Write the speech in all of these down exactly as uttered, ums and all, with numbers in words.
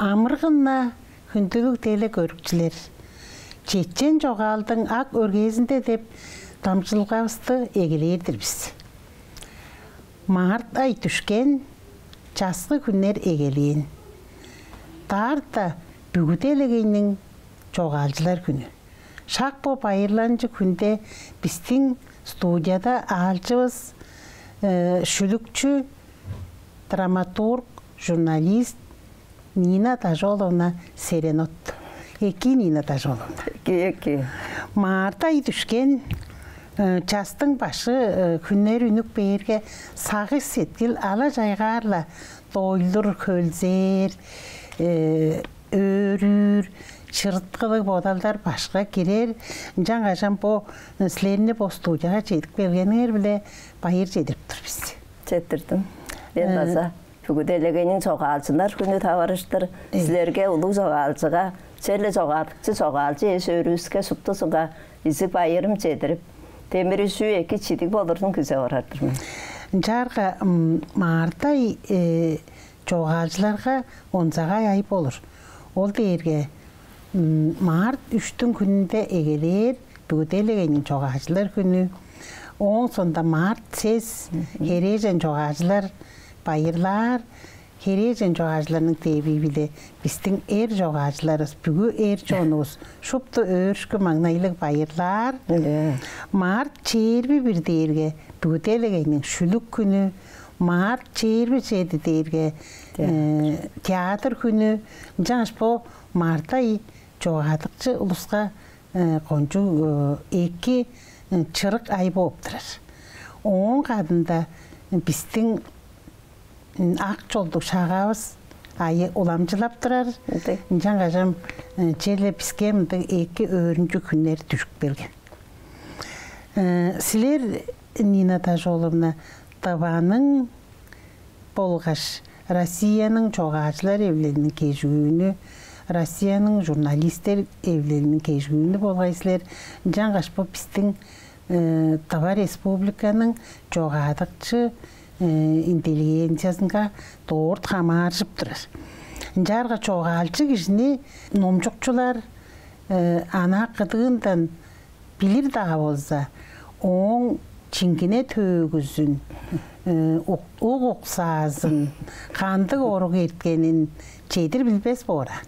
Амыргын-на, хүндүлүг телекөрүкчүлер! «Чечен чогаалдың ак өргээзинде» деп дамчыдылгавысты эгелээр-дир бис. Март ай дүшкен, часкы хүннер эгелээн. Даарта бүгү делегейниң чогаалчылар хүнү. Шак бо байырланчыг хүнде бистиң студияда аалчывыс, э, шүлүкчү, драматург, журналист Нина Дажоловна Серенот. Эки, Нина Дажоловна. Эки, эки. Март ай дүшкен, э, частың башы, э, хүннер үнүп бээрге, сагыш-сеткил ала-чайгаар-ла дойлур, хөлзээр, э, өөрүүр, чырыткылыг бодалдар башка кирер. Ынчангаш ам бо, э, силерни бо студияга чедип келгениңер-биле байыр чедирип тур бис. Четтирдим. Мен, э, база бүгү делегейниң чогаалчылар хүнү таварыштыр, э, силерге, улуг чогаалчыга, черле чогаадыкчы, чогаалчы эш-өөрүвүске шуптузунга изиг байырым чедирип, демир-үжүү эки чидиг болурун күзеп орар-дыр мен. Ынчаарга, м, март ай, э, чогаалчыларга онзагай ай болур. Ол дээрге, м, март үштүң хүнүнде эгелээр бүгү делегейниң чогаалчылар хүнү. Ооң соонда март сес, мгм, херээжен чогаалчылар байырлаар. Херээжен чогаалчыларның девизи-биле бистиң эр чогаалчыларывыс, бүгү эр чонувус шупту өөрүшкү-маңнайлыг байырлаар. Ие. Март чээрби бир дээрге бүгү делегейниң шүлүк хүнү, март чээрби чеди дээрге, э, театр хүнү. Ынчангаш бо март ай чогаадыкчы улуска, э, кончуг, э, эки, э, чырык ай бооп турар. Ооң кадында бистиң, м, ак чолдуг Шагаавыс айы уламчылап турар. Ындыг. Ынчангаш ам, э, черле биске мындыг эки өөрүнчүг хүннер дүжүп келген. Э, силер, Нина Дажоловна, Тываның болгаш Россияның чогаалчылар эвилелиниң кежигүнү, Россияның журналистер эвилелиниң кежигүнү болгай силер. Ынчангаш бо бистиң, э, Тыва Республиканың чогаадыкчы, э, интеллигенциязынга дорт хамааржып турар. Ынчаарга чогаалчы кижини номчукчулар, э, анаа кыдыындан билир-даа болза, ооң чиңгине төөгүзүн, э, ук-, ук-уксаазын, кандыг орук эрткенин чедир билбес боор аан.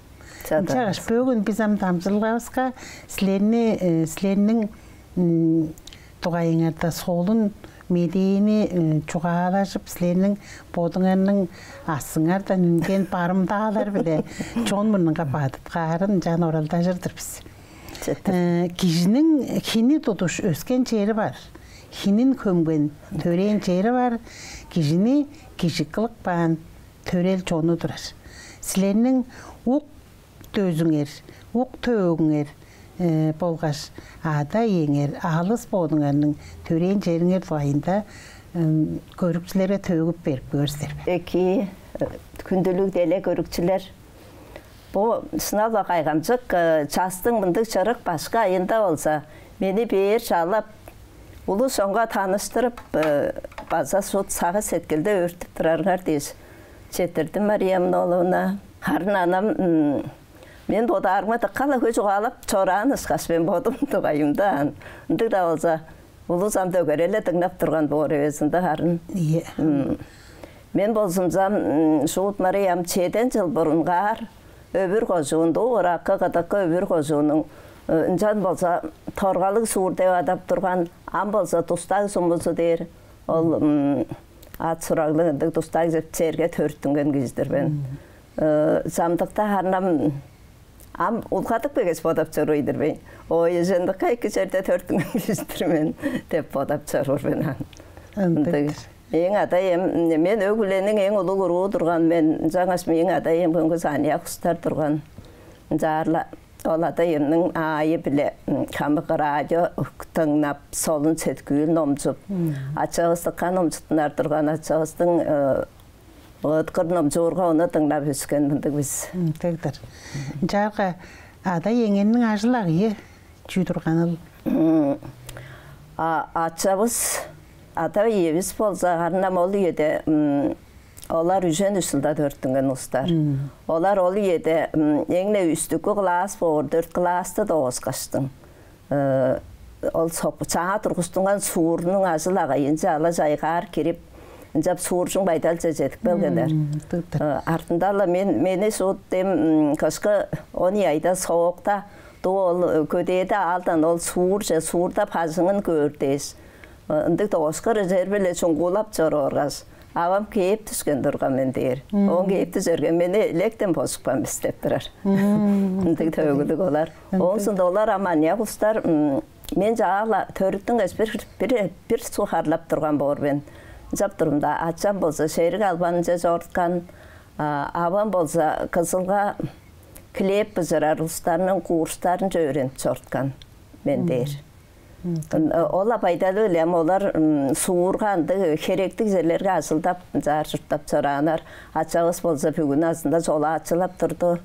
Чадавас. Ынчангаш бөгүн бис ам дамчыдылгавыска силерни, э, силерниң, м, дугайыңарда солун медээни, э, чугаалажып, силерниң бодуңарның аъттарыңардан үнген барымдаалар-биле чон мурнунга бадыткаарын чан оралдажыр-дыр бис. Четтир. Э, кижиниң хини тудуш өскен чери бар, хинин хөмген төрээн чери бар, кижини кижи кылып каан төрел чону турар. Силерниң ук дөзүңер, ук-төөгүңер, э, болгаш ада-иеңер, алыс бодуңарның төрээн чериңер дугайында, м, көрүкчүлерге төөгүп берип көөр силер бе? Эки, э, хүндүлүг телекөрүкчүлер, бо шынап-ла кайгамчык, э, частың мындыг чырык башкы айында болза, мени бээр чалап, улус-чонга таныштырып, э, база шуут сагыш-сеткилди өөртүп турарыңар дээш четтирдим, Мария Амын-ооловна. Харын ам, м, мен бодаарымга дыка-ла хөй чугаалап чораан ышкаш мен бодум дугайымда. Ындыг-даа болза, улус ам дөгере-ле дыңнап турган боор эвес ында харын. Ийе. М. Мен болзумза, м, шуут мырыңай ам чеден чыл бурунгаар Өвүр кожуунда, ыраккы, кыдыккы Өвүр кожууннуң, э, ынчан болза Торгалыг суур деп адап турган, ам болза Дус-Даг сумузу дээр. Ол, м, ат-сураглыг ындыг Дус-Даг деп черге төрүттүнген кижи-дир мен. М. Э, чамдыкта харын ам, ам улгадып кегеш бодап чоруур-дур мен. Ой, ынчандыка эки черде төрүттүнген кижи-дир мен деп бодап чоруур мен ам. Ындыг. Ындыг. Мээң ада-ием, мен өг-бүлениң эң улуг уруу турган мен, ынчангаш мээң ада-ием көңгүс аныяк улустар турган. Ынчаарга ол ада-иемниң аайы-биле, м, хамык радио дыңнап, солун-сеткүүл номчуп, м, ачавыс дыка номчуттунар турган, ачавыстың, э, ыыткыр номчуурга, ону дыңнап өскен мындыг бис. М, дегдер. Ынчаарга ада-иеңерниң ажыл-агыйы чүү турганыл? М, а, ачавыс, ада-иевис болза, харын ам ол үеде, м, Олар үжен үш чылда төрүттүнген улустар. Олар ол үеде эң-не үстүкү класс боор, дөрт классты дооскаштың, ол чаа тургустунган суурнуң ажыл-агайынче ала-чайгаар кирип, ынчап сууржуң байдалче чедип келгеннер. Артында-ла мен мени шуут дем кышкы он ийи айда соокта дуу ол көдээде аалдан ол суурже, суурда бажыңын көөр дээш, ындыг дооскар ижер-биле чуңгулап чоруургаш, авам кээп дүшкен турган мен дээр. Оон кээп дүжерге, мени электен божупкан бис деп турар. Ындыг төөгүлүг олар. Оон соонда олар аманиак улустар, мен чаала төрүттүнгеш бир бир бир сухарлап турган боор мен. Ынчап турумда, ачам болза шериг албанынче чоруткан, авам болза Кызылга хлеб быжырар улустарның курстарынче өөренип чоруткан мен дээр. Ол байдалы-биле ам олар суурга ындыг херектиг черлерге ажылдап, ынчаар чурттап чорааннар. Ачавыс болза бүгүн азында чолаачылап турду.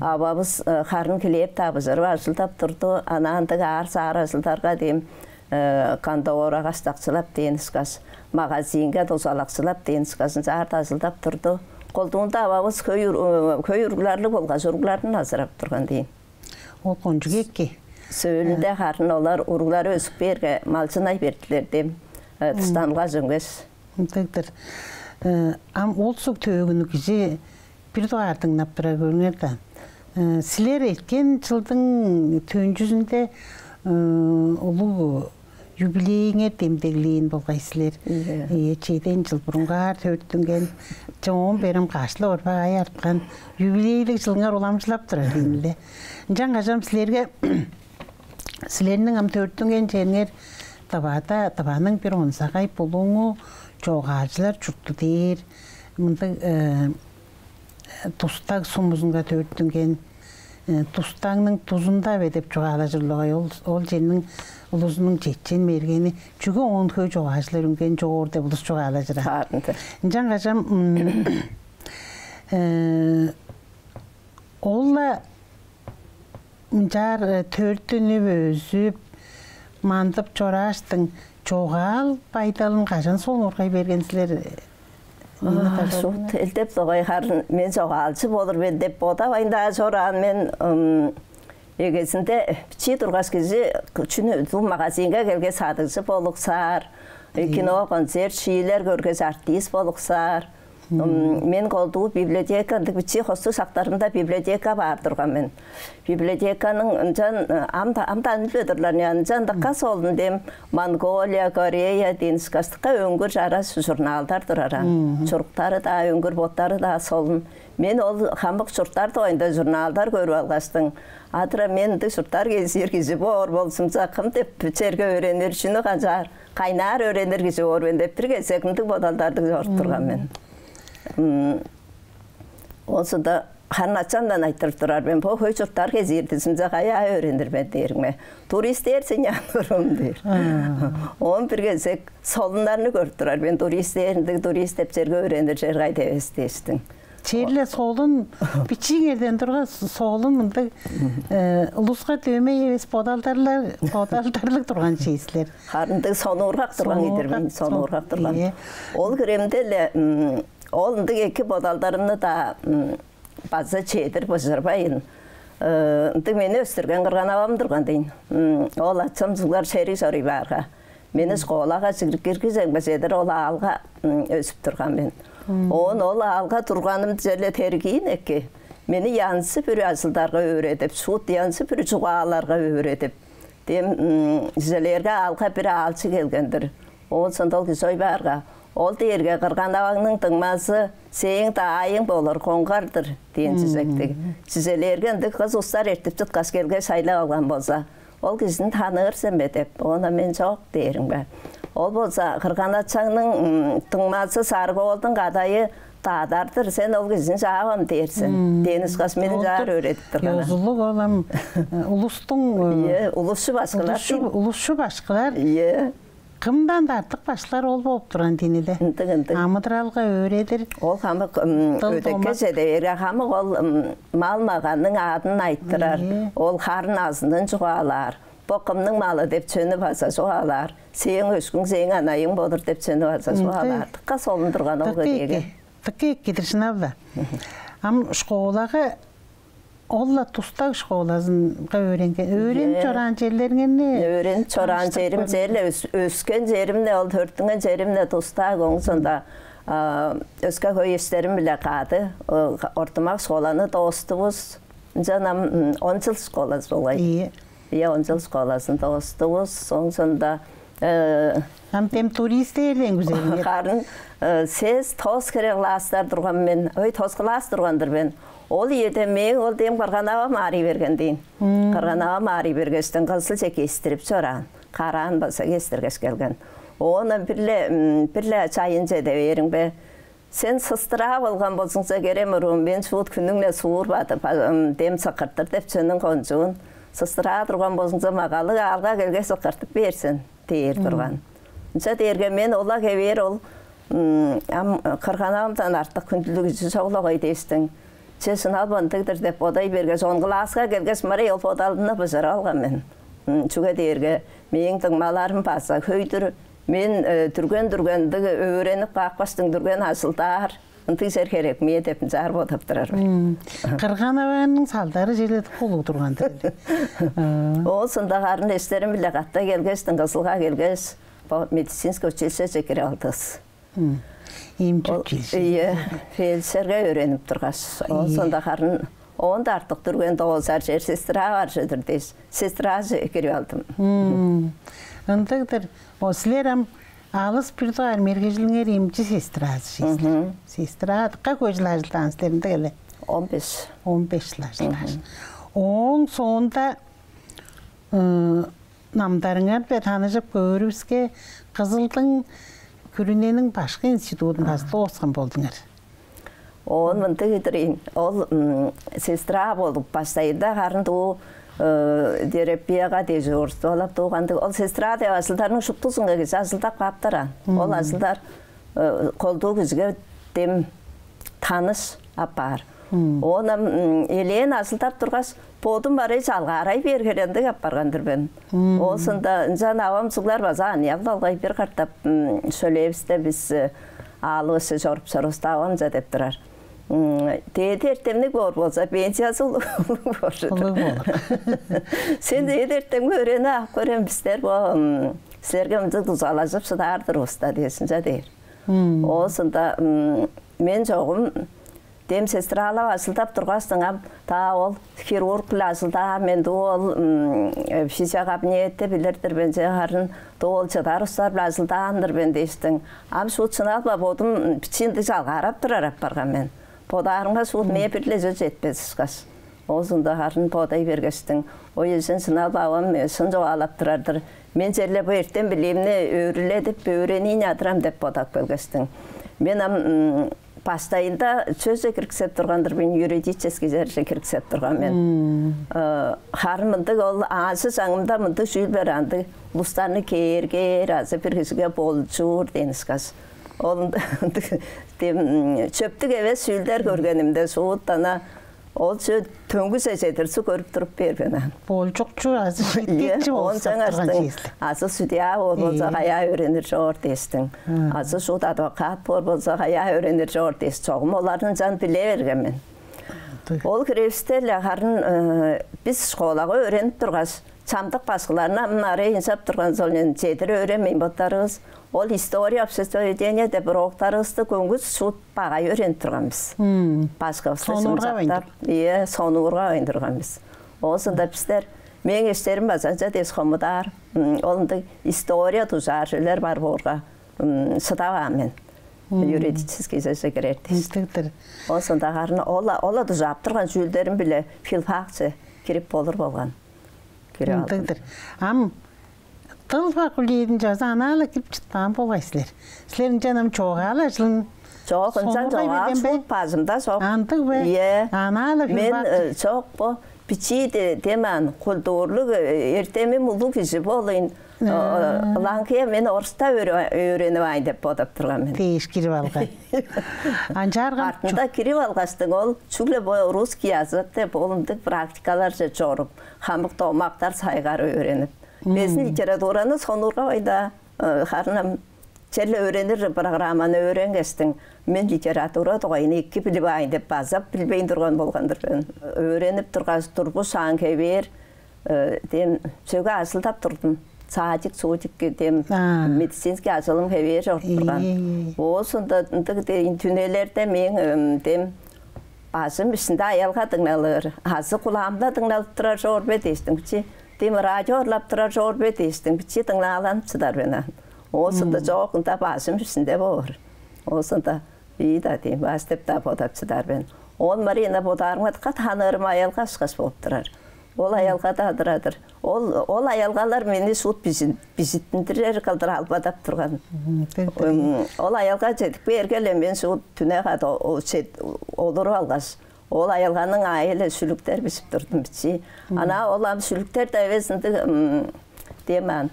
Ававыс харын хлеб-даа быжырып ажылдап турду. Анаа ындыг аар-саар ажылдарга дем кандыгора каштакчылап дээн ышкаш, магазинге дузалакчылап дээн ышкаш, ынчаар-даа ажылдап турду. Колдуунда ававыс хөй ур- хөй уругларлыг болгаш уругларын азырап турган дээйн. Ол кончуг эки. Сөөлүнде харын олар уруглары өзүп бээрге, малчынай бердилер дем, дыштанылгаш үнгеш. Ындыг-дыр. Ам ол суг төөгүнү кижи бир дугаар дыңнап турар, көрүңер даан. Силер эрткен чылдың төнчүзүнде улуг юбилейиңер демдеглээн болгай силер. Ийе. Ийе, чеден чыл бурунгаар төрүттүнген, чоон берем кашлы орбак ай арткан юбилейлиг чылыңар уламчылап турар ийин-ле. Ынчангаш ам силерге, силерниң ам төрүттүнген чериңер Тывада, Тываның бир онзагай булуңу, чогаалчылар чурту дээр мындыг Тустаг сумузунга төрүттүнген, Тустагның тузунда бе деп чугаалажыр-ла-гай, ол, ол черниң улузунуң чечен-мергени, чүге оон хөй чогаалчылар үнген чоор деп улус чугаалажыр. Ынчангаш ам ол-ла мынчаар төрүттүнүп, өзүп, мандып чорааштың, чогаал байдалын кажан сонуургай берген силер? Шуут элдеп-ла-гай, харын мен чогаалчы болур мен деп бодавайн-даа чораан мен. Эгезинде бичии тургаш, кижи чүнү, дуу магазинге келгеш, садыгжы болуксаар, кино, концерт, шиилер көргеш, артист болуксаар. Мен колдуу библиотека, ындыг бичии хостуг шактарымда библиотека баар турган мен. Библиотеканың ынчан ам-даа, ам-даа үнүп-ле турлар, ынчан дыка солун дем Монголия, Корея дээн ышкаш дыка өңгүр чараш журналдар турар аан. Чуруктары-даа өңгүр, боттары-даа солун. Мен ол хамык чурттар дугайында журналдар көрүп алгаштың, адыра, мен ындыг чурттар кезиир кижи боор болзумза, кым деп черге өөренир, чүнү канчаар, кайнаар өөренир кижи боор мен деп бир кезек ындыг бодалдарды чоруп турган мен. Оон соонда харын ачамдан айтырып турар мен: «Бо хөй чурттар кезиир дизимзе, каяа өөренир мен?» — дээримге, «Турист дээр сен, аан, уруум», — дээр. Оон бир кезек солуннарны көрүп турар мен: «Турист дээр, ындыг турист деп черге өөренир чер кайда эвес» — дээштиң. Черле солун, бичииңерден турган солун мындыг улуска дөмей эвес бодалдарлар, бодалдарлыг турган чей силер. Харын ындыг сонуургак турган кижи-дир мен, сонуургак турган. Ийе. Ол хиремде-ле ол ындыг эки бодалдарымны-даа база чедир быжырбайн, ындыг мени өстүрген кырган-авам турган дийин. Ол ачам суглар шериг чоруй баарга, мени школага чир- киргиземге чедир ол аалга өзүп турган мен. Оон ол аалга турганым черле тергиин эки. Мени янзы-бүрү ажылдарга өөредип, шуут янзы-бүрү чугааларга өөредип, дем чижелээрге аалга бир аалчы келген-дир. Оон соонда ол кижи чоруй баарга, ол дээрге кырган-аваңның дуңмазы сээң даайың болур, Коңгар-дыр дээн чижектиг. Чижелээрге ындыг кыс улустар эртип чыткаш келгеш, шайлап алган болза, ол кижини таныыр сен бе деп, оон мен чок дээримге, ол болза кырган-ачаңның дуңмазы Сарыг-оолдуң кадайы Дадар-дыр, сен ол кижини чаавам дээр сен дээн ышкаш, мени чаар өөредип турган. Ёзулуг ол ам улустуң, ийе, улусчу башкылар, улусчу, улусчу башкылар. Ийе. Кымдан-даа артык башкылар ол болуп турган дийин-ле. Ындыг, ындыг. Амыдыралга өөредир. Ол хамык өдекке чеде бээрге, хамык ол мал-маганның аадын айтырар. Ийе. Ол харын азынын чугаалаар. «Бо кымның малы?» — деп чүвени база чугаалаар. «Сээң өшкүң сээң анайың болур» — деп чүвени база чугаалаар. Дыка солун турган ол көдээге. Дыка эки. дыка эки-дир, шынап-ла. Ам школага, ол-ла Тустаг школазынга өөренген. Өөренип чораан черлериңерни өөренип чораан таныштырып черим, көрүңер. Черле өс-, өскен черим-не, ол төрүттүнген черим-не Тустаг, оңзунда өске хөй эштерим-биле кады Ортумак школаны доостувус. Ынчан ам он чыл школазы болгай. Ийе. Ийе, он чыл школазын доостувус. Оңзунда Ам дем туристерден күзелиңер. Харын сес, тос хире класстар турган мен. Ой, тос класс турган-дыр мен. Ол үеде мээң ол дем кырган-авам аарый берген дейн. Кырган-авам аарый бергештен кызылче кестирип чораан. Караан база кестиргеш келген. Оон бир-ле, бир-ле чайын чеде бээримге: «Сен сыстыраа болган болзуңза, керем уруум, мен шуут хүннүң-не суур бадып, дем сыкыртыр деп чүвениң кончуун. Сыстыраа турган болзуңза, магалыг аалга келгеш сыкыртып бээр сен» — дээр турган. Ынча дээрге мен ол-ла хевээр ол ам кырган-авамдан артык хүндүлүг кижи чок-ла-гой дээштиң. Че, шынап-ла ындыг-дыр деп бодай бергеш, он класска келгеш, мырыңай ол бодалымны быжырып алган мен. Чүге дээрге мээң дуңмаларым база хөй-дүр. Мен дүрген-дүрген ындыг өөренип каапкаштың, дүрген ажылдаар, ындыг чер херек мээ деп ынчаар бодап турар мен. Кырган-аваңның салдары черле дыка улуг турган-дыр эле. Оон соонда харын эштерим-биле кады келгештиң, Кызылга келгеш, бо медицинский училищеже кирип алдывыс. Эмчи училище. Ийе, фельдшерге өөренип тургаш. Оон соонда харын оон-даа артык дүрген доозар чер, сестра бар чүве-дир дээш, сестраже кирип алдым. Ындыг-дыр. О, силер ам алыс бир дугаар мергежилиңер эмчи сестразы силер. Сестра, дыка хөй чыл ажылдаан силер, ындыг эле? Он беш. Он беш чыл ажылдаан. Ооң соонда намдарыңар-биле таныжып көөрүвүске, Кызылдың күрүнениң башкы институдун база дооскан болдуңар. Оон мындыг-дыр ийин. Ол сестра болуп, баштайында харын дуу терапияга дежурстволап турган-дыр. Ол сестра деп ажылдарның шуптузунга кижи ажылдап кааптар аан. Ол ажылдар колдуу кижиге дем таныш апаар. Оон ам элээн ажылдап тургаш, бодум барай чалгаарай бээр херек ындыг апарган-дыр мен. Оон соонда ынчан авам суглар база аныяк-ла болгай, бир катап шөлээвисте бис аалывысче чоруп чорувуста, авам ынча деп турар: «Дээди эртемниг боор болза, пенсиязы улуг боор чүве-дир. Улуг болур. Сен дээди эртемге өөренип ап көрем, бистер бо силерге мындыг дузалажып шыдаар-дыр бис-даа», — дээш, ынча дээр. Оон соонда мен чогум дем сестралап ажылдап тургаштың, ам даа ол хирург-биле ажылдаан мен, дуу ол физиокабинетте билир-дир мен, че харын дуу ол чыдар улустар-биле ажылдаан-дыр мен дээштиң. Ам шуут шынап-ла бодум бичии ындыг чалгаарап турар апарган мен. Бодаарымга, шуут мээ бир-ле чүве четпес ышкаш. Оон соонда харын бодай бергештиң, ой, эжен, шынап-ла авам шын чугаалап турар-дыр. Мен черле бо эртем-билиимни өөрүледип, өөренип адырам деп бодап келгештиң. Мен ам баштайында чүвеже кириксеп турган-дыр мен, юридический черже кириксеп турган мен. Харын мындыг ол аажы-чаңымда мындыг чүүл бар, андыг улустарны кээргээр азы бир кижиге болчуур дээн ышкаш. Ол ындыг дем чөптүг эвес чүүлдер көргенимде, шуут ана ол чүве төңгүже чедир суг көрүп туруп берген аан. Болчукчу азы шииткекчи болуп турган чиисле. Азы судья боор болза, каяа өөренир чоор дээштиң. Азы шуут адвокат боор болза, каяа өөренир чоор дээш, чогум оларны ынчан биле берген мен. Ол хиревисте-ле харын бис школага өөренип тургаш, чамдык башкыларны ам арай ынчап турган, сол чедир өөренмейн боттарывыс. Ол история обществоведения деп уроктарывысты көңгүс шуут багай өөренип турган бис. Башкывысты сонуургавайн чымчактап, ийе, сонуургавайн турган бис. Оозунда бистер, мээң эштерим база ынча дээш хомудаар. Ол ындыг история дужаар чүвелер бар боорга, шыдаваан мен. Юридический чеже кирер дээш. Ындыг-дыр. Оозунда харын ол-ла, ол-ла дужаап турган чүүлдерим-биле филфакче кирип болур болган. Кирип алдым. Ындыг-дыр. Ам дыл факультедин чазы анаа-ла кирип чыткан болгай силер. Силер ынчан ам чогаал ажылын... Чок, ынчан чогаал шуут бажымда чок. Андыг бе? Ийе. Анаа-ла мен, филфак, чок, бо бичии-даа демаан, культурлуг, эртемим улуг кижи болуйн. Ылаңгыя мен орустап өөренип аайн деп бодап турган мен. Дээш кирип алган. Анчаарга артында кирип алгаштың, ол чүгле бо русский язык деп, ол ындыг практикаларже чоруп, хамык домактар сайгарып өөренип, безин литератураны сонуургавайн-даа, харын ам Черле өөренир программаны өөренгештиң, мен литература дугайын эки билип аайн деп база билбейн турган болган-дыр мен. Өөренип тургаш, турбус аан хевээр, э, дем сөге ажылдап турдум. Садик, судикке дем медицинский ажылым хевээр чоруп турган. Оозунда ындыг дейин түнелерде мен дем бажым ишинде аялга дыңналыр, азы кулаамда дыңналып турар чоор бе дээштиң бичи, дем радио ырлап турар чоор бе дээштиң бичи дыңнааланып чыдар мен аан. Оозунда чоок ында бажым ишинде боор. Оозунда ии-да дем баш деп-даа бодап чыдар мен. Оон Марина бодаарыңмадыкка таныырым аялга ышкаш болуп турар. Ол аялга-даа адырадыр. Ол ол аялгалар мени шуут бижиттиндирер кылдыр албадап турган. Ол аялга чедип кээрге-ле мен шуут түне када олуруп алгаш, ол аялганың аайы-ле шүлүктер бижип турдум бичи. Ана ол ам шүлүктер-даа эвес ындыг, дем аан,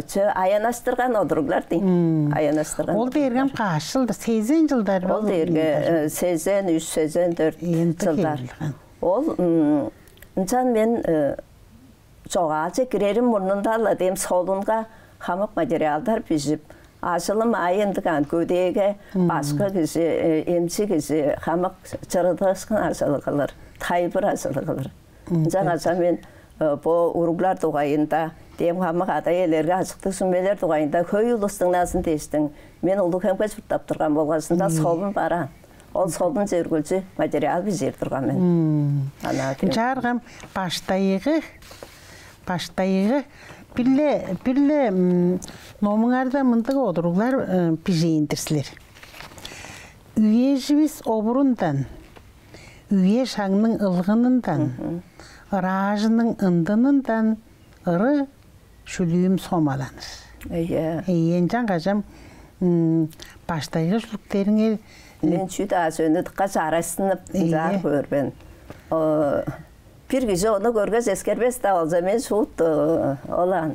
чө аянаштырган одуруглар дейм. Аянаштырган. Ол дээргем каш чылда, сезен чылдар. Ол дээрге сезен үч, сезен дөрт чылдар. Ол ынчан мен чогаалче кирерим мурнунда-ла дем солунга хамык материалдар бижип, ажылым аайы ындыг аан, көдээге башкы кижи, эмчи кижи хамык чырыдыышкын ажылы кылыр, тайылбыр ажылы кылыр. Ынчангаш мен бо уруглар дугайында, дем хамык ада-иелерге ажыктыг сүмелер дугайында хөй улус дыңназын дээштиң, мен Улуг-Хемге чурттап турган болгаш ында солун бар аан. Ол солунче үргүлчү материал бижиир турган мен. Ынчаарга баштайгы, баштайгы бир-ле, бир-ле номуңарда мындыг одуруглар бижээн-дир силер. Үеживис обурундан, үе-шагның ылгынындан, ыраажының ындынындан ыры шүлүүм сомаланыр. Ийе. Ийе, ынчангаш ам баштайгы шүлүктериңер. Мен чүү-даа сөөнү дыка чарашсынып ынчаар көөр мен. Бир кижи ону көргеш эскербес-даа болза, мен шуут ол аан,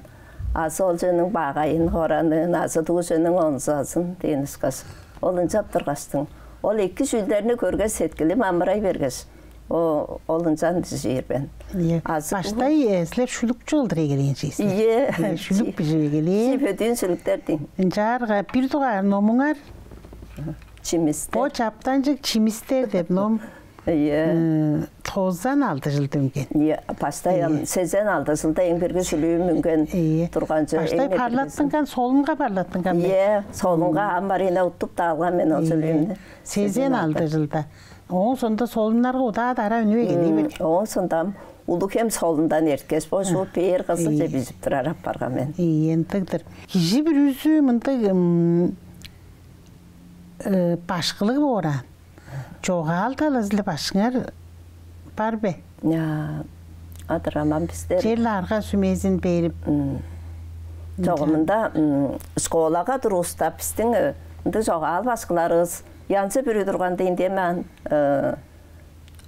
азы ол чүвениң багайын, хораныын, азы дуу чүвениң онзазын дээн ышкаш, ол ынчап тургаштың, ол эки чүүлдерни көргеш, сеткилим амырай бергеш, ол ынчан бижиир мен. Ийе. Азы баштай силер шүлүкчү кылдыр эгелээн чүве силер. Ийе. Шүлүк бижип эгелээн. Чип өдүүн шүлүктер дейм. Ынчаарга бир дугаар номуңар «Чимистер». Бо «Чаптанчыг чимистер» деп ном. Ийе. Тозан алды чылда үнген. Ийе, баштай ам сезен алды чылда эң бирги шүлүүм үнген турган чүве. Баштай парлаттынган, солунга парлаттынган бе? Ийе, солунга ам Марина уттуп-даа алган мен ол шүлүүмнү. Сезен алды чылда. Ооң соонда солуннарга удаа-дараа үнүп эгелей берген. Ооң соонда ам Улуг-Хем солундан эрткеш, бо шуут бээр Кызылче бижип турар апарган мен. Ийе, ындыг-дыр. Кижи бүрүзү мындыг башкылыг боор аан. Чогаал талазы-биле башкыңар бар бе? Адыраман бистер. Черле арга-сүмезин берип. Чогумунда школага туруустап, бистиң ындыг чогаал башкыларывыс янзы-бүрү турган дейин, дем аан,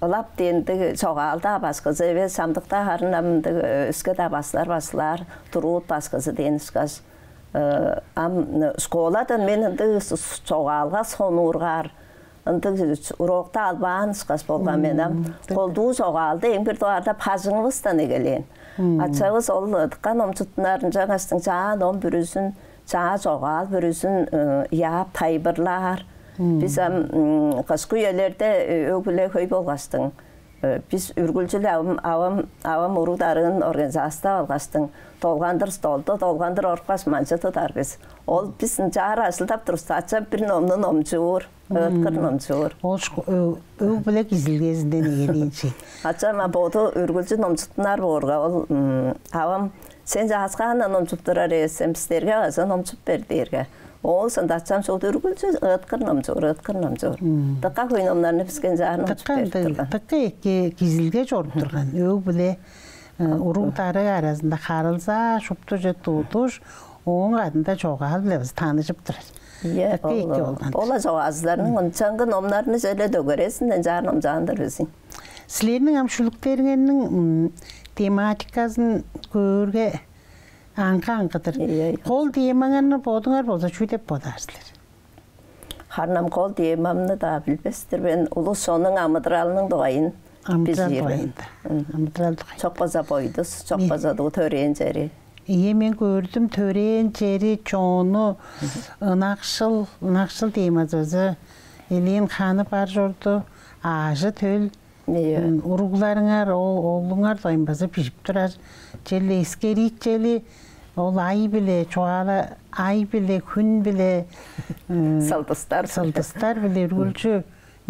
ылап дээн ындыг чогаал-даа башкызы эвес, чамдыкта харын ам ындыг өске-даа башкылар башкылаар, туруут башкызы дээн ышкаш, ам школадан мен ындыг чогаалга сонуургаар, ындыг урокта албаан ышкаш болган мен ам. Колдуу чогаалды эң бир дугаарда бажыңывыстан эгелээн. Ачавыс ол дыка номчуттунар, ынчангаштың чаа ном бүрүзүн, чаа чогаал бүрүзүн ыяап тайылбырлаар. Бис ам кышкы үелерде өг-бүле хөй болгаштың, бис үргүлчү-ле авам, авам, авам уруг-дарыын организастап алгаштың, долгандыр столду, долгандыр орупкаш манчы тудар бис. Ол бис ынчаар ажылдап турувуста, ачам бир номну номчуур, ыыткыр номчуур. Ол өг-бүле кижизидилгезинден эгелээн чүве. Ачам а боду үргүлчү номчуттунар боорга, ол авам: «Сен чааскаандан номчуп турар эвес сен, бистерге база номчуп бер» — дээрге, ооң соонда ачам шуут үргүлчү ыыткыр номчуур, ыыткыр номчуур. Дыка хөй номнарны биске ынчаар номчуп берип турган. Дыка эки кижизидилге чоруп турган. Өг-бүле, уруг-дарыг аразында харылзаа, шупту чүве тудуш, ооң кадында чогаал-биле база таныжып турар. Ийе, дыка эки болган. Ол-ла чогаалчыларның ынчангы номнарны черле дөгерезинден ынчаар номчаан-дыр бис ийин. Силерниң ам шүлүктериңерниң тематиказын көөрге, аңгы-аңгы-дыр. Ийе, ийе. Кол темаңарны бодуңар болза чүү деп бодаар силер? Харын ам кол темамны-даа билбес-тир мен, улус-чоннуң амыдыралының дугайын бижиир мен. Амыдырал дугайында. Амыдырал дугайында. Чок болза бойдус, чок болза дуу төрээн чери. Ийе, мен көрдүм, төрээн чери, чону, ынакшыл, ынакшыл дээм азазы, элээн ханы бар чорду, аажы төл, Ийе. М, уругларыңар, ол оглуңар дойн база бижип турар. Черле эскериичели, ол ай-биле чугаала, ай-биле, хүн-биле, м, Сылдыстар. Сылдыстар-биле үргүлчү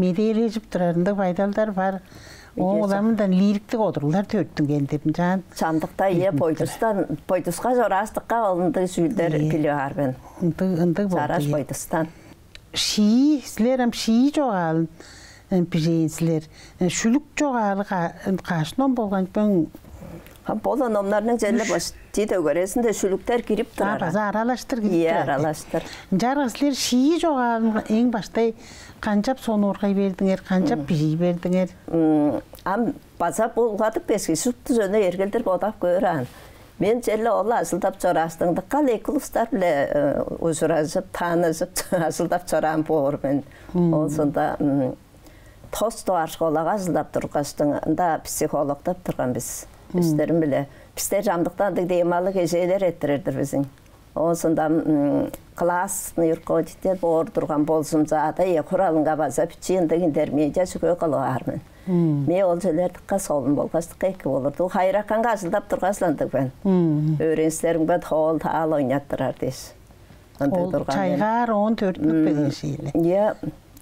медээлежип турар ындыг байдалдар бар. Ийе, Оон улам мындан лириктиг одуруглар төрүттүнген деп ынчаан. Чамдыкта, ийе, бойдустан, бойдуска чораастыкка ол ындыг чүүлдер Ийе. Билип аар мен. Ындыг, ындыг болду, Чараш ийе. Бойдустан. Шии, силер ам шии чогаалын, э, бижээн силер. Э, шүлүк чогаалы ка-, каш ном болган бөң? Ам бо-ла номнарның черле Үш. Почти дөгерезинде шүлүктер кирип А, турар. База аралаштыр кирип Ийе, турар. Аралаштыр. Ынчаарга силер шии чогаалын эң баштай канчап сонуургай бердиңер, канчап бижий бердиңер? М, ам база болгадып кески шупту жөне эргелдер бодап көөр аан. Мен черле ол ажылдап чораастың дыка-ла эки улустар-биле, э, ужуражып, таанышып, ажылдап чораан боор мен. Ол сонда, м, тос дугаар школага ажылдап тургаштың, ында психологтап турган бис. Бистерим-биле. Бистер чамдыкта ындыг темалыг кежээлер эрттирер-дир бизиң. Ол сонда, м, классный руководитель боор турган болзумза, ада-ие хуралынга база бичии ындыг интермедиа чүге кылып аар мен. Мээ ол чүлер дыка солун болгаш дыка эки болурду. Хайыраканга ажылдап тургаш-ла ындыг мен. Өөренчилеримге тоол-таал ойнаттырар дээш. Ындыг Ол турган мен. Чайгаар оон төрүттүнүп Мм. Келген шииле. Иә,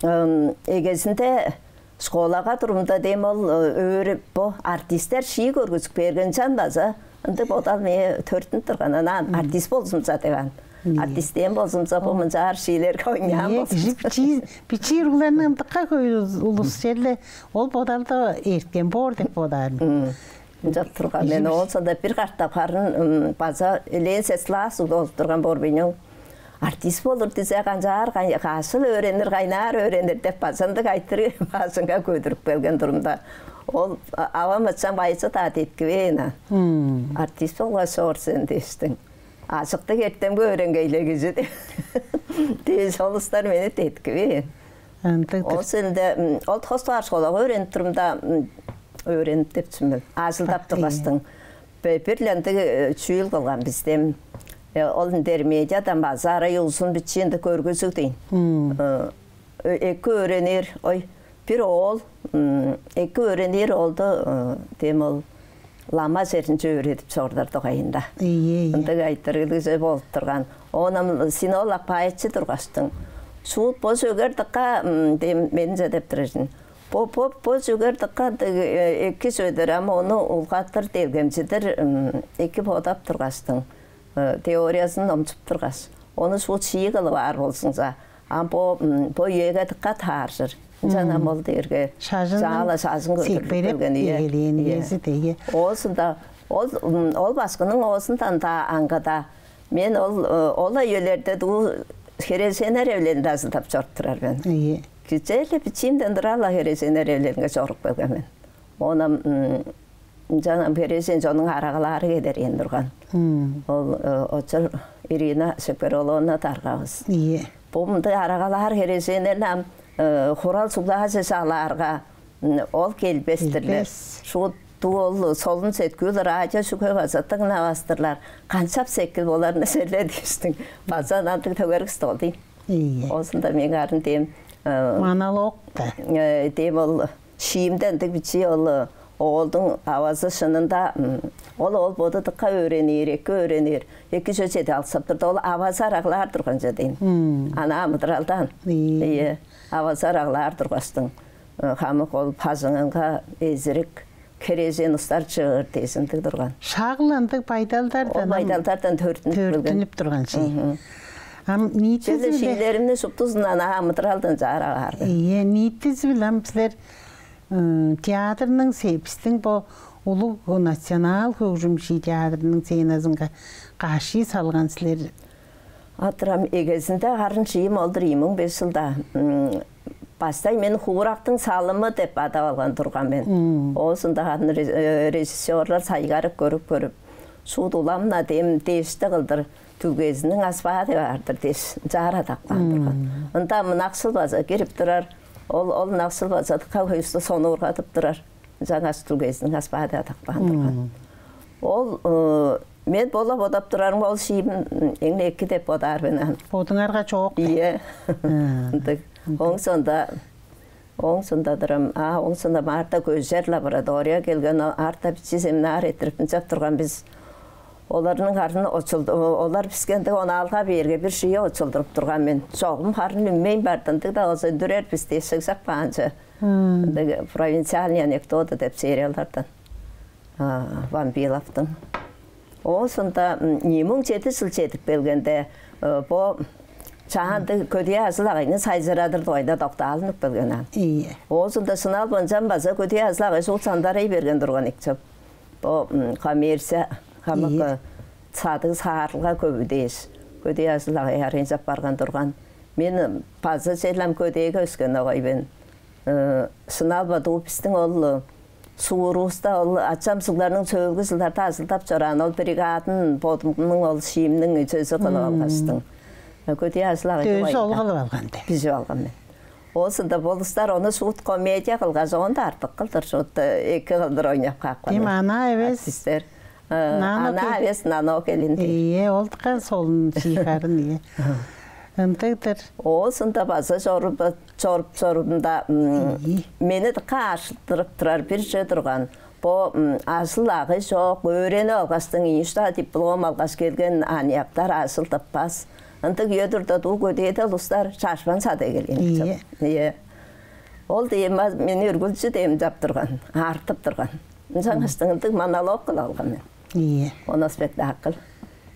м, эгезинде школага турумда дем ол, э, өөрүп, бо артисттер шии көргүзүп берген чан база ындыг бодал мээ төрүттүнүп турган. Ана артист болзумза деп ан. Мм. Артист дем болзумза бо О. Мынчаар шиилерге ойнаан Ийе, болзумза. Кижи бичии, бичии уругларның ындыкка хөй улус черле ол бодалды эрткен боор деп бодаар мен. Мм. Ынчап турган мен Кижи оон сонда бир катап харын, м, база элээн сес класс болуп турган боор бийнүң. Артист болур дизе канчаар кай-, кашыл өөренир, кайнаар өөренир деп база ындыг айтырыг бажыңга көдүрүп келген турумда. Ол а-, авам ачам байчы-даа деткивээн а. Мм. Артист болгаш чоор сен дээштиң. Ажыктыг эртемге өөренгейле кижи дээш, ол улустар мени деткивээн. Ындыг-дыр. Ол сенде, м, ол тос дугаар школага өөренип турумда, м, өөренип деп чүмүл. Ажылдап Ак, тургастың. Бе-, бир-ле ындыг, э, чүүл кылган бисте. Э, ол интермедиадан база арай улузун бичии ындыг көргүзүг дейн. Мм. Э, э, эки өөренир, ой, бир оол, м, эки өөренир оолду, э, дем ол лама черинче өөредип чордар дугайында. Ийе, ийе. Ындыг айтырыглыг чүве болуп турган. Оон ам Синол апаайчы тургаштың. Шуут бо чөгер дыка, м, дем менче деп турар. Бо, бо, бо чөгер дыка ындыг, э, эки чүве-дир, ам ону улгаттыр, делгемчидир, м, эки бодап тургаштың. Э, теориязын номчуп тургаш, ону шуут шии кылып аар болзуңза, ам бо, м, бо үеге дыка тааржыр. Ынчан ам Мм. Ол дээрге Шажындан чаала шажын көдүрлүп секпелеп келген, ийе. Эгелээн Ийе. Үези-дир, ийе. Оозунда ол, м, ол башкының оозундан-даа аңгыда мен ол, э, ол-ла үелерде дуу херээженнер эвилелинде ажылдап чоруп турар мен. Ийе. Кичээле бичиимден тура-ла херээженнер эвилелинге чоруп келген мен. Оон ам, м, ынчан ам херээжен чоннуң арагалаары кедериин турган. Мм. Ол, э, очур Ирина Шекпер-ооловна даргавыс. Ийе. Бо мындыг арагалаар херээженнерни ам, э, хурал суглааже чалаарга, м, ол келбес-тирлер. Келбес. Шуут ол солун сеткүүл радио шүге база дыңнавас-тырлар. Канчап секил боларны серле дээштиң. База ындыг төгерик стол дейн. Ийе. Оозунда мең арын дем, э, Монолог-та. Э, дем ол шиимде ындыг бичии ол, э, оолдуң авазы шынында, м, ол, ол боду дыка өөренир, эки өөренир, эки чүве чеди алыксап турду. Ол авазы араглаар турган чүве дейн. Мм. Ана амыдыралдан. Ийе. Ийе. Авазы араглаар тургаштың, э, хамык ол бажыңынга эзирик херээжен устар чыыр дезиндиг турган. Шак-ла ындыг байдалдардан Ол ам байдалдардан төрүттүнүп келген. Төрүттүнүп турган шии. Мгм. Ам ниитизи Черле биле шиилеримни шуптузун ана амыдыралдан чаар аар. Ийе, ниитизи биле ам силер, ы, театрның се-, бистиң бо улуг национал хөгжүм шии театрының сценазынга каш шии салган силер? Атырам эгезинде харын шиим ол-дур ийи муң беш чылда. М, Баштай мен «Хуурактың салымы» деп адап алган турган мен. Мм. Оозунда харын ре-, э, режиссёрлар сайгарып көрүп-көрүп, шуут улам-на дем дээшти кылдыр, «Дүлгезиниң аспаа» деп аар-дыр дээш, ынчаар адап каан турган. Мм. Ында ынакшыл база кирип турар. Ол, ол ынакшыл база дыка хөй улусту сонуургадып турар. Ынчангаш «Дүлгезиниң аспаа» деп адап каан турган. Мм. Ол, э, мен бола бодап турарым, ол шиим эң эки деп бодаар мен аны. Бодуңарга чоок деп. Ийе. Ындыг. Оң сонда, оң сондадырым. А, оң сонда Марта көжер лаборатория келген, арта бичи семинар этирип ынчап турган бис. Оларның харын очулду, олар биске ындыг онаалга бээрге бир шие очулдуруп турган мен. Чогум харын үнмейн бардым, ындыг-даа болза үндүрер бис дээш шыгжап каанчы. Ындыг провинциальный анекдоты деп сериалдардан. А, Вампиловтың. Оозунда нимуң чеди чыл чедип келгенде, бо чаанды көдээ ажыл агайны сайзырадыр дугайында доктаалынып келген ам. Ийе. Оозунда шынал бынчан база көдээ ажыл агай шуут сандарай берген турган икчеп. Бо коммерция хамык садыг саарылга көвү дээш, көдээ ажыл агай арыйнчап барган турган. Мен база челем көдээге өскен огай мен. Шынал бадуу бистиң ол суурувуста ол ачам сугларның сөөлгү жылдарда ажылдап чораан ол бригадын бодумнуң ол шиимниң чөзү кылып алгаштың. Көдээ ажыл агай дөзү ол кылып алган деп. Бижип алган мен. Оозунда болустар ону шуут комедия кылгаш, оон-даа артык кылдыр шуут эки кылдыр ойнап каапкан. Дим ана эвес. Артисттер. Нано Ана эвес, нано келин дээр. Ийе, ол дыка солун шиихарын, ийе. Ындыгдыр. Оозунда база чоруп чоруп чорумда мени дыка ааршылдырып турар бир чүве турган. Бо ажыл-агый чок, өөренип алгаштың ийи-үш-даа диплом алгаш келген аныяктар ажыл тыппас. Ындыг үе турда дуу көдээде улустар шашпан сада келген. Ийе. Ийе. Ол дээм мени үргүлчү дээм чап турган, аартып турган. Ынчангаш ындыг монолог кылып алган мен. Ийе. Оно спектакль.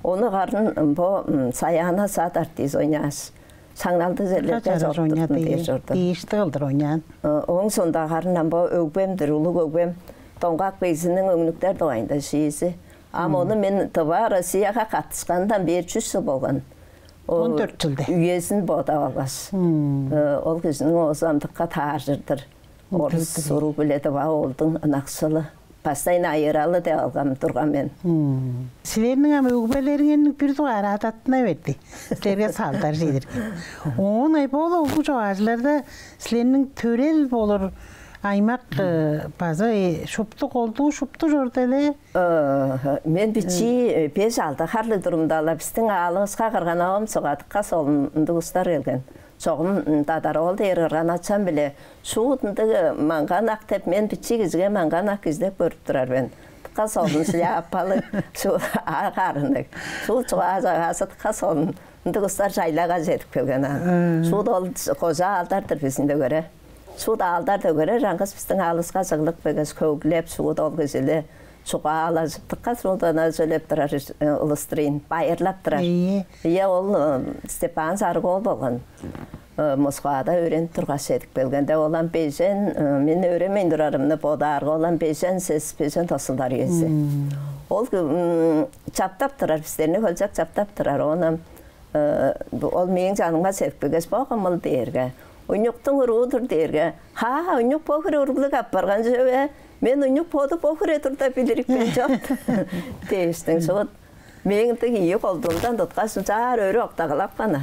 Ону харын бо Саяна садар дээш ойнааш, шаңналдыг черлерге чоруптурдум дээш орду. Дээшти кылдыр ойнаан. Ооң соонда харын ам бо өгбемдир, улуг өгбем Доңгак Бегзиниң өңнүктер дугайында шиизи. Ам ону мен Тыва Россияга каттышкандан бээр чүс чыл болган. Он дөрт чылда. Үезин бодап алгаш. Ол кижиниң оозу ам дыка тааржыр-дыр. Орус уруг-биле тыва оолдуң ынакшылы, баштай айыралы деп алган турган мен. Силерниң ам өгбелериңерниң бир дугаар адатына берди. Силерге салдар чедирген. Оон ай боола улуг чогаажыларда силерниң төрел болур аймак база шупту колдуу шупту чорду эле. Мен бичии беш-алды харлыг турумда-ла бистиң аалывыска кырган-авам сугадыкка солун ындыг устар келген. Чогум дадар ол дээр кырган-ачам-биле шуут ындыг маңган-ак деп, мен бичии кижиге маңган-ак кижи деп көрүп турар мен. Дыка солун шляпалыг, шуут ак арынныг. Шуут чугаа-чагаазы дыка солун. Ындыг устар чайлага чедип келген аан. Шуут ол кожа аалдар-дыр бистиң дөгере. Шуут аалдар дөгере чаңгыс бистиң аалывыска чыглып келгеш, хөглеп, шуут ол кижиле чугаалажып, дыка шуут ана сөйлеп турар улус-тур ийин, байырлап турар. Ийе. Ийе, ол Степан Сарыг-оол болган. Москвада өөренип тургаш чедип келгенде, ол ам бежен, мен өөренмейн турарымны бодаарга, ол ам бежен сес, бежен тос чылдар үези. Ол чаптап турар, бистерни хөлчок чаптап турар. Оон ам ол мээң чанымга чедип келгеш, бо кымыл дээрге, уйнуктуң уруу-дур дээрге, ха, уйнук бо хире уруглуг апарган чүве, мен уйнук боду бо хире турда билирипкен чоп дээштиң. Шуут мээң ындыг ийи колдуумдан туткаш, ынчаар өрү октагылап каан.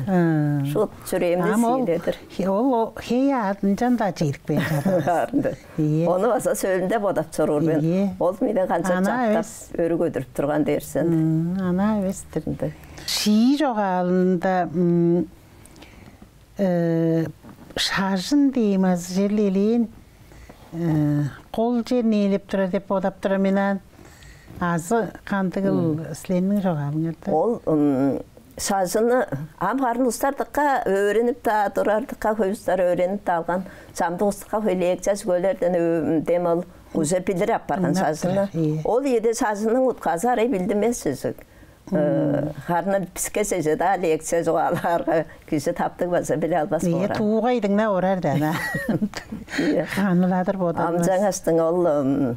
Шуут чүрээм-даа сииледир. Ол хей аадынчан-даа чедип кээр. Аарында. Ийе. Ону база сөөлүнде бодап чоруур мен. Ийе. Ол мени канчап чаптап, өрү көдүрүп турган дээрзин. Ана эвестир. Ындыг. Шии чогаалында шажын дээм азы черле элээн кол чер нээлеп турар деп бодап турар мен аан. Азы кандыгыл силерниң чогаалыңарда? Ол шажыны ам харын устар дыка өөренип-даа турар, дыка хөй устар өөренип-даа алган, чамдык устарга хөй лекция чүгөлерден дем ол уже билир апарган шажыны. Ол ийеде шажынның утказы арай билдинмес чүзүк. Харын биске чеже-даа лекция чугаалаарга, кижи таптыг база билип албас боор. Туугай дыңнап орар-даа ана. Аныладыр бодалмас. Ам чаңгаштың ол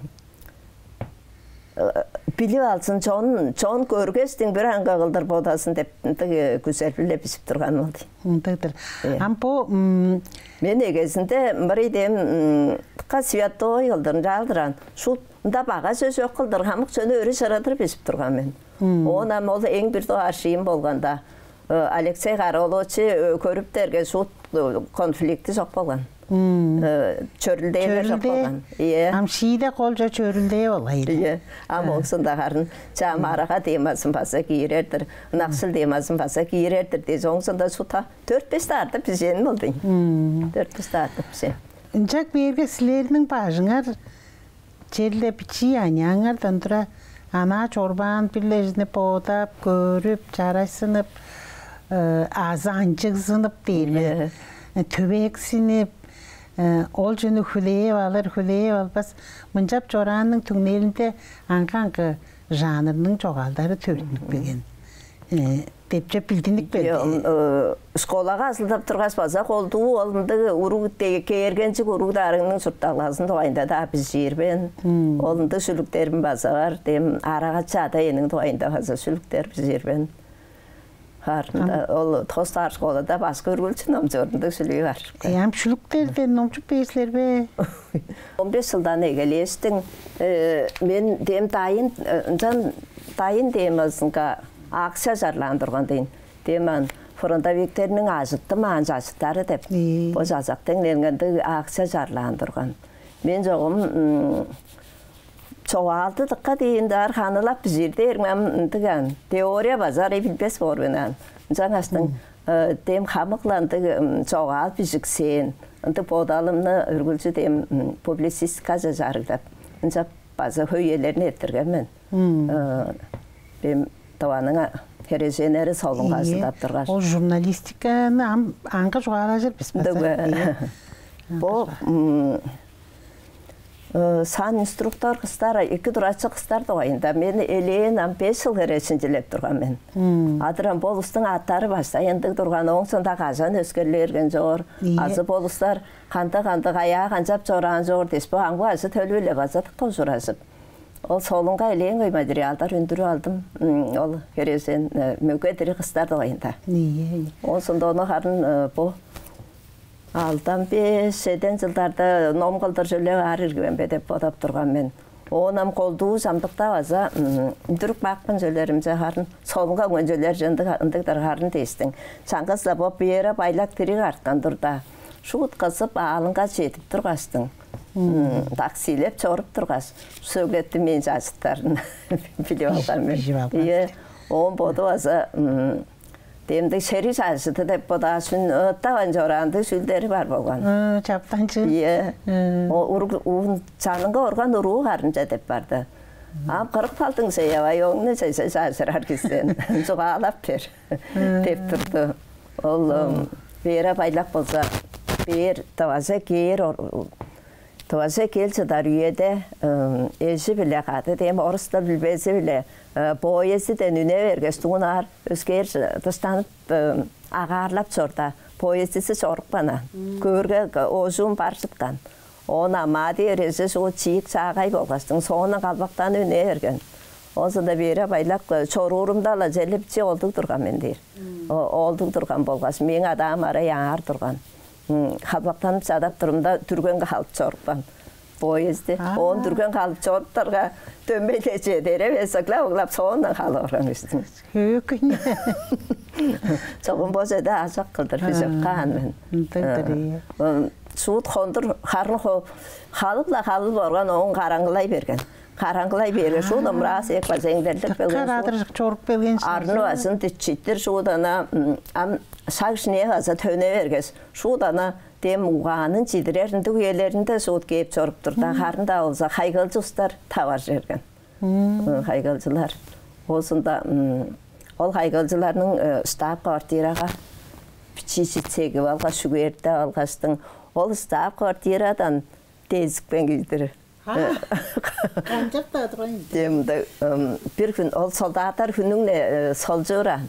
билип алзын, чон чон көргештиң бир аңгы кылдыр бодазын деп ындыг күзел-биле бижип турган ол дий. Ындыгдыр. Ам бо мен эгезинде мырый дем дыка святой кылдыр ынчаалдыр аан. Шуут ында бага чөс чок кылдыр хамык чөне өрү чырыдыр бижип турган мен. Оон ам ол эң бир дугаар шиим болганда Алексей Каролович көрүптерге шуут конфликти чок болган. Чөрүлдээлер чок болган. Ийе. Ам шииде колча чөрүлдээ болгай. Ийе. Ам оңсунда харын чаам арага темазын база киирер-дир, ынакшыл темазын база киирер-дир дээш, оңсунда шута дөрт-беш даарда бижээн болду. Дөрт-беш даарда бижээн. Ынчак бээрге силерниң бажыңар черле бичии аняаңардан тура анаа чорбаан бир-ле чүвени бодап, көрүп, чарайсынып, азы анчыгзынып дээр бе? Төбээксинип, ол чүнү хүлээп алыр, хүлээп албас, мынчап чораанның түңнелинде аңгы-аңгы жанрның чогаалдары төрүттүнүп келген деп чөп билдинип келди. Школага азылдап тургаш база колдуу ол ындыг уруг кээргенчиг уруг даарыңның чуртталгазын дугайында-даа бижиир мен. Ол ындыг шүлүктерим база бар. Дем арагачы ада эниң дугайында база шүлүктер бижиир мен. Харын ол тостаар школада башкы үргүлчү номчуурунда шүлүү бар. Ам шүлүктерден номчуп бээр силер бе? Он беш жылдан эгелээштиң мен дем дайын ынчан дайын темазынга акция чарлаан турган дейн. Дем ан фронтовиктерниң ажыттымаан чажыттары деп бо жазактың нелгенде акция чарлаан турган. Мен чогум чогаалды дыкка диин даар ханылап бижир дээрим ам ындыган. Теория база ары билбес боор мен ан. Ынчангаштың дем хамыгландыг чогаал бижиксээн. Ындыг бодалымны үргүлчү дем публицистикаже чарыгдап, ынча база хөйелерин эртирген мен. Дем Тываның херээженнери солунга азылдап тургаш. Ол журналистиканы ам аңгы чугаалажыр бис база. Бо сан инструктор кыстар, эки турачы кыстар дугайында мен элээн ам беш жыл хере шинчилеп турган мен. Адырам болустуң аттары баштай ындыг турган, оңсунда кажан өскерлээрген чоор. Азы болустар кандыг-кандыг аяа канчап чораан чоор дээш, бо аңгы ажы төлү-биле база дыка ужуражып. Ол солунга элээн хөй материалдар үндүрүп алдым. Ол херээжен мөге дириг кыстар дугайында. Оон сондоону харын бо алдан беш, чеден жылдарда ном кылдыр чөле баар иргивен бе деп бодап турган мен. Оон ам колдуу чамдыкта база үндүрүп каапкан чөлеримче харын солунга ыңын чөлер ындыгдар харын дээстиң. Чаңгыс-ла бо Вера Байлак дириг арткан турда, шуут кызып аалынга чедип тургаштың. Таксилеп чоруп тургаш, сөглеттим мен чажыттарын билип алган мен. Билип алган. Ийе, оон боду база демдиг шери чажыды деп бодааш, үн ыттавайн чораанды сүлдери бар болган. Чаптанчы. Ийе. Уруг уун чанынга орган уруу карынча деп барды. Ам кырык балдың сеявай оңну чайса чажырар кистен чугаалап бер деп турду. Ол Вера Байлак болза бээр таваза кээр Тываже кел чыдар үеде эжи-биле кады дээм орус дыл билбези-биле поездиден үне бергеш, дугунаар өскээр дыштанып агаарлап чорда, поездизи чорупкан аан. Көөрге оожум бар чыткан. Оон амаа дээрежи шуут чиик чаагай болгаштың, соондан калбактанып үне берген. Оозунда бээре байлап чоруурумда-ла челипчи олдуг турган мен дээр. Олдуг турган болгаш мээң адаам арай аар турган. Халбактанып чадап турумда дүрген халып чорупкан поезди. Оон дүрген халып чоруптарга дөмей-ле чедер эвес ыглап-ыглап соондан халып орган бистиң. Хөөгүн. Чогум бо чеде ажак кылдыр бижип каан мен. Ындыгдыр. Шуут хондур харын халып-ла халып орган оон караңгылай берген. Караңгылай берген шуут ымыраа сээк база эңдерлеп берген. Кадыр чоруп келген. Арны базын дичиттир шуут ана ам шаг шинээ база төне бергеш, шуут ана дем угаанын чидирер ындыг үелеринде шуут кээп чоруп турда, харын-даа болза хайгылчы устар тавар жерген. Хайгылчылар. Оозунда ол хайгылчыларның штаб-квартирага бичии читсеги алгаш, шүгээрде алгаштың, ол штаб-квартирадан дезикпен килдир. Канчап-даа турган. Демде бир хүн ол солдаттар хүнүң-не солчуура.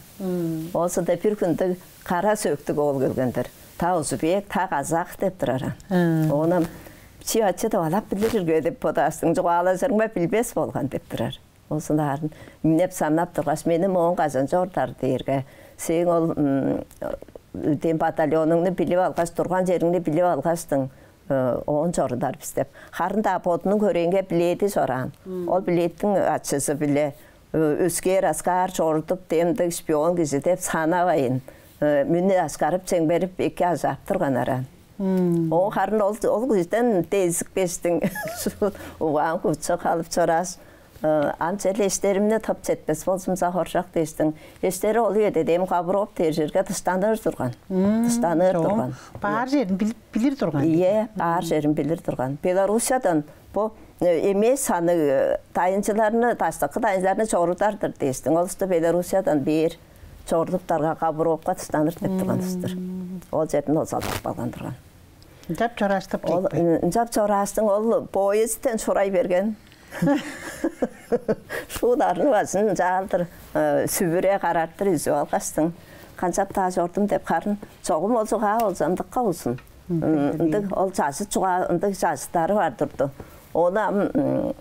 Оозунда бир хүндүг кара сөөктүг оол келгендир. Та узубек, та казак деп турар. Оонам чи ачы деп алап билир ирге деп бодаастың, чугаалажырыңма билбес болган деп турар. Оозун арын минеп-самнап тургаш, мени моон кажан чордар дээрге, сээң ол дем батальонуңну билип алгаш, турган чериңни билип алгаштың, оон чорудар бис деп. Харын-даа бодунуң хөрээнге биледи чораан. Ол билеттиң ачызы-биле өскээр аскаар чорудуп, демдиг шпион кижи деп санавайн, мүнү аскарып чемгерип эки ажаап турган араан. Оон харын ол ол кижиден дезикпештиң угаан кучу калып чорааш, ам черле эштеримни тып четпес болзумза хоржок дээштиң. Эштери ол үеде дем Ковров дээр черге дыштаныр турган. Дыштаныр турган. Баар черин билир турган. Ие, баар жерин билир турган. Белоруссиядан бо эмес саны дайынчыларны, даштыкы дайынчыларны чорудар-дыр дээштиң. Ол усту Белоруссиядан бээр чорудуптарга Ковровка дыштаныр деп турган устур. Ол жерден озалдап калган турган. Ынчап чораштып Ол кетти. Ынчап чорааштың ол поездтен шурай берген. Шуударын базын жаалдыр сүбүре карартыр үзүп алгаштың. Канчап-даа чордум деп харын чогум ол чугаа ол чамдыкка болзун. Ындыг ол чажыт чугаа ындыг чажыттары бар турду. Ону ам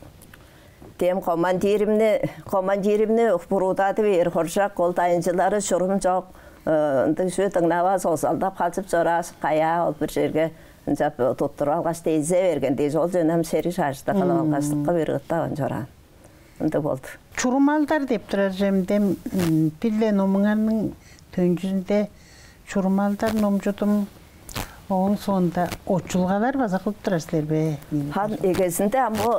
дем командиримни командиримни буруудады бээр хоржак ол дайынчылары шурум чок. Ындыг чүү дыңнавас озалдап калчып чорааш каяа ол бир черге ынчап туттуруп алгаш дезе берген дээш ол жөнү ам шериг шажыта кылып алгаштыкка бир ыттаван чораан. Ындыг болду. Чурумалдар деп турар жемдем бир-ле номуңарның төнчүзүнде чурумалдар номчудум. Ооң соонда очулгалар база кылып турар силер бе? Хан эгезинде ам бу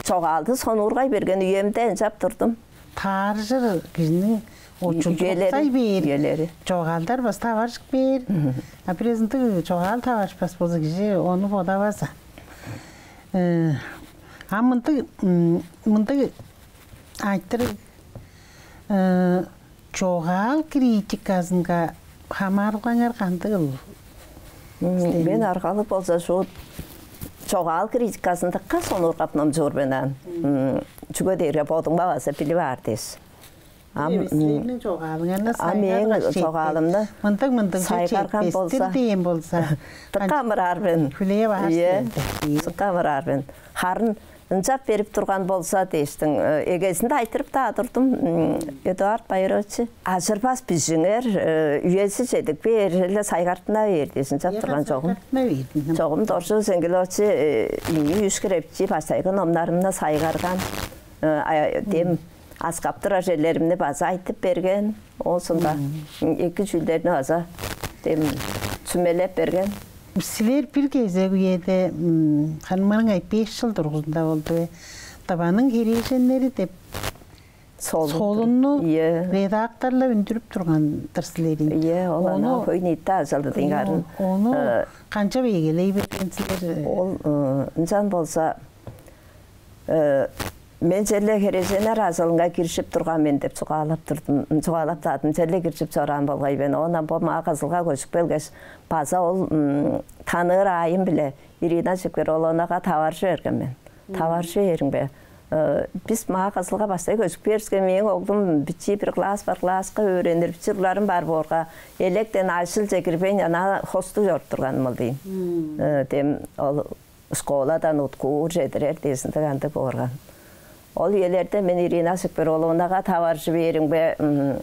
чогаалды сонуургай берген үемде ынчап турдум. Тааржыр кижиниң очулдуксай бээр. Үелери. Чогаалдар база таваржык бээр. А бир эзинде чогаал таварышпас болза кижи ону бодаваза. А мындыг мындыг айтырыг чогаал критиказынга хамаарылгаңар кандыгыл? Мен аргалыг болза шуут чогаал критиказын дыка сонуургап номчуур мен аан. Чүге дээрге бодуңма база билип аар дээш. Ам силерниң чогаалыңарны а мээң чогаалымны мындыг мындыг сайгарган болза дээн болза дыка амыраар мен. Хүлээп аар силерди. Дыка амыраар мен. Харын ынчап берип турган болза дээштиң. Эгезинде айтырып-даа турдум. Эдуард Байырович, ажырбас бижиңер, үези чедип бээр эле сайгартына бээр дээш ынчап турган чогум. Чогум Доржу Зенгилович ийи үш хире бичии баштайгы номнарымны сайгарган. Дем аскап турар черлеримни база айтып берген. Оозунда эки чүүлдерни база дем сүмелеп берген. Силер бир кезек үеде ханмырыңай беш чыл тургузунда болду. Дываның херээженнери деп солунну редакторлап үндүрүп турган-дыр силерин. Ие, ол ана хөй ниитте ажалды дыңгарын. Ону канчап эгелей берген силер? Ол ынчан болза мен черле херээженнер ажылынга киржип турган мен деп чугаалап турдум. Чугаалап таадым. Черле киржип чораан болгай мен. Оонан бо маа Кызылга көжүп келгеш, база ол таныыр аайым-биле Ирина Чекпер-ооловнага таваржы берген мен. Таваржы бээримге, бис маа Кызылга баштай көжүп кээривиске, мээң оглум бичии бир класс бар, класска өөренир, бичии уругларым бар боорга, электен ажылче кирбейн, ана хостуг чоруп турганым ол дейн. Дем ол школадан уткуур чедирер дезиндиг андыг боорган. Ол үелерде мен Ирина Сыкпыр-ооловнага таваржы бээримге,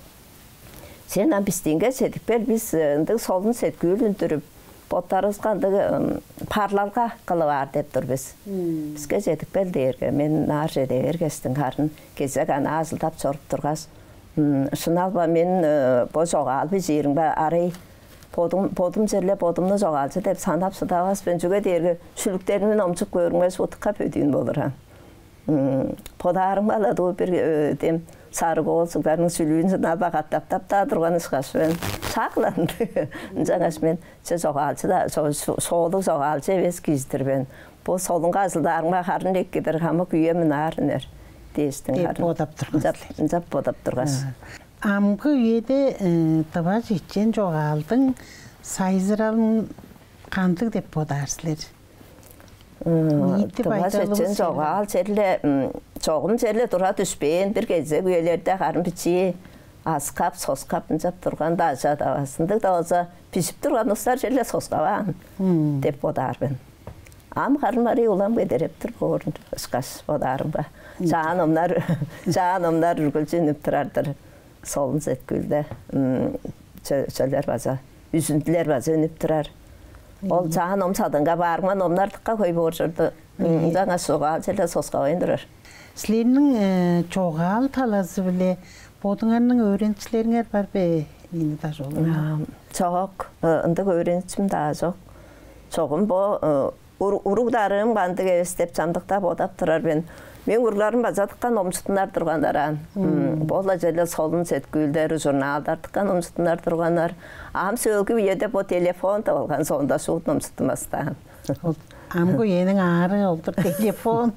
сен ам бистиинге чедип кел, бис ындыг солун сеткүүл үндүрүп, боттарывыска ындыг парлалга кылып аар деп тур бис. Биске чедип кел дээрге, мен ынаар чеде бергештиң харын кезек ана ажылдап чоруп тургаш, шыналба мен бо чогаал бижииримге арай бодум бодум черле бодумну чогаалчы деп санап шыдавас мен, чүге дээрге шүлүктеримни номчуп көрүңер, шуутка бөдүүн болур ам. Бодаарымга-ла дуу бир дем сарыг оол сугларның сүлүүн шыналба катаптап-даа турган ышкаш мен. Шак-ла ындыг. Ынчангаш мен че чогаалчы-даа, соолуг чогаалчы эвес кижи-дир мен. Бо солунга ажылдаарымга харын эккидир хамык үем ынаар үнер дээштиң деп харын бодап турган. Ынчап бодап тургаш. Амгы үеде тыва чечен чогаалдың сайзыралын кандыг деп бодаар силер? Ниити Тыва байдалы чечен чогаал черле чогум черле тура дүшпээн, бир кезек үелерде харын бичии аскап, соскап ынчап турган-даа чаавас. Ындыг-даа болза, бижип турган улустар черле соскаваан деп бодаар мен. Ам харын барый улам кедереп тур боор ышкаш бодаарымга. Чаан омнар, чаан омнар үргүлчү үнүп турар-дыр. Солун сеткүүлде чө- чөлер база, үзүндүлер база үнүп турар. Ол чаан ом садынга баарымга номнар дыка хөй боор чорду. Ынчангаш чогаал черле соскавайн турар. Силерниң чогаал талазы-биле бодуңарның өөреникчилериңер бар бе? Мени дажолуна. Чок, ындыг өөреникчим-даа чок. Чогум бо уруг-дарыым кандыг эвес деп чамдыкта бодап турар мен. Мээң уругларым база дыка номчуттунар турганнар аан. Бо-ла черле «Солун» сеткүүлдери, журналдар дыка номчуттунар турганнар. Ам сөөлгү үеде бо телефон деп алган соонда шуут номчуттунмастаан. Амгы үениң аарыы ол-дур, телефон.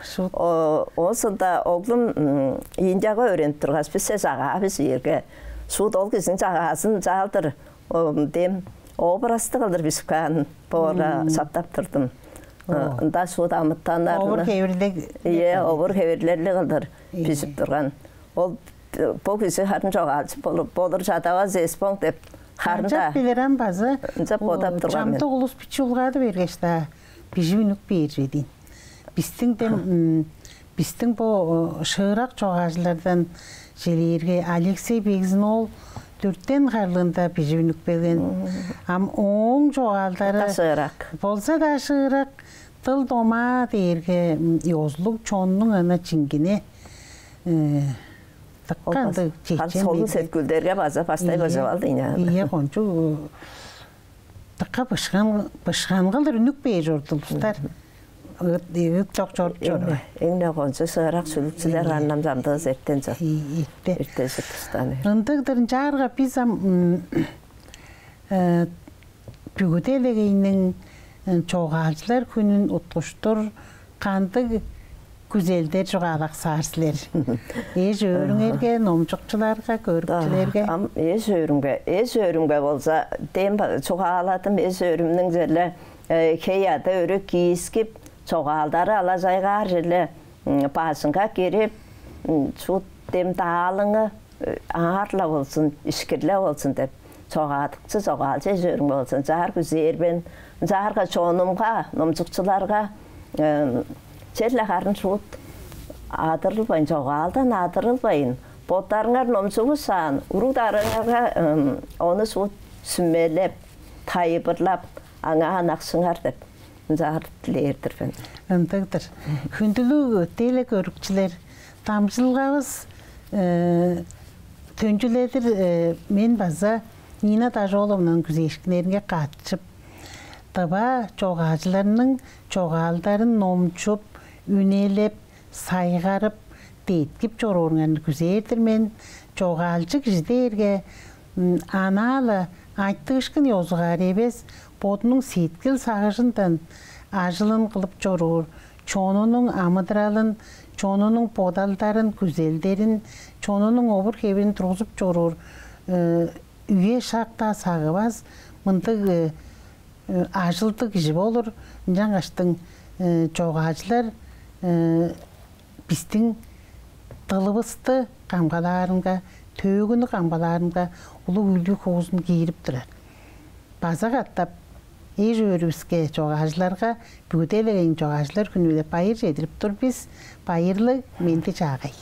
Шуут. Оон соонда оглум Индияга өөренип тургаш, бисче чагаа бижиирге, шуут ол кижиниң чагаазын чаалдыр дем образтыг кылдыр бижип каан боорга сактып турдум. Ында шуут амытаннарны, овур-хевирлиг. Ийе, овур-хевирлерлиг кылдыр бижип турган. Ол бо кижи харын чогаалчы болур, болур чадавас эвес бооң деп харын-даа. Ынчап билир ам база. Ынчап бодап турган мен. Чамдык улус бичии улгады бергеш-даа, бижип үнүп бээр чүве дийин. Бистиң дем, бистиң бо шыырак чогаалчылардан чижээлээрге, Алексей Бегзин-оол дөртен харлыында бижип үнүп келген. Ам ооң чогаалдары болза-даа шыырак, дыл-домаа дээрге ёзулуг, чоннуң ана чиңгине. Дыка ындыг чечен. «Солун» сеткүүлдерге база баштай быжып алды ийне. Ийе, кончуг дыка бышкан, бышкан кылдыр үнүп кээр чорду улустар. Ыт, ыт чок чоруп чоруур. Эң-не кончуг шыырак шүлүкчүлер харын ам чамдыызы эртен чор. Эртежик тустан. Ындыг-дыр, ынчаарга бис ам бүгү делегейниң чогаалчылар хүнүн уткуштур кандыг күзелдер чугаалаксаар силер? Эш-өөрүңерге, номчукчуларга, көрүкчүлерге. Ам эш-өөрүмге, эш-өөрүмге болза, дем чугааладым, эш-өөрүмнүң черле хей-аъды өрү киискип, чогаалдары алажайгаар черле бажыңга кирип, шуут дем даалыңы аар-ла болзун, ишкир-ле болзун деп, чогаадыкчы, чогаалчы эш-өөрүм болзун, ынчаар күзээр мен. Ынчаарга чонумга, номчукчуларга черле харын шуут адырылбайн, чогаалдан адырылбайн, боттарыңар номчувушаан, уруг-дарыыңарга ону шуут сүмелеп, тайылбырлап, аңаа ынакшыңар деп, ынчаар дилээр-дир мен. Ындыг-дыр. Хүндүлүг телекөрүкчүлер, дамчыдылгавыс төнчүледир. Мен база Нина Дажоловнаның күзээшкиннеринге катчып, тыва чогаалчыларның чогаалдарын номчуп, үнелеп, сайгарып, деткип чорууруңарны күзээр-дир мен. Чогаалчы кижи дээрге анаа-ла айтыышкын ёзугаар эвес, бодунуң сеткил-сагыжындан ажылын кылып чоруур, чонунуң амыдыралын, чонунуң бодалдарын, күзелдерин, чонунуң овур-хевирин тургузуп чоруур үе-шак-даа сагывас, мындыг ажылдыг кижи болур. Ынчангаштың чогаалчылар бистиң дылывысты камгалаарынга, төөгүнү камгалаарынга улуг үлүг-хуузун киирип турар. База катап эш-өөрүвүске, чогаалчыларга бүгү делегейниң чогаалчылар хүнү-биле байыр чедирип тур бис. Байырлыг, менди-чаагай.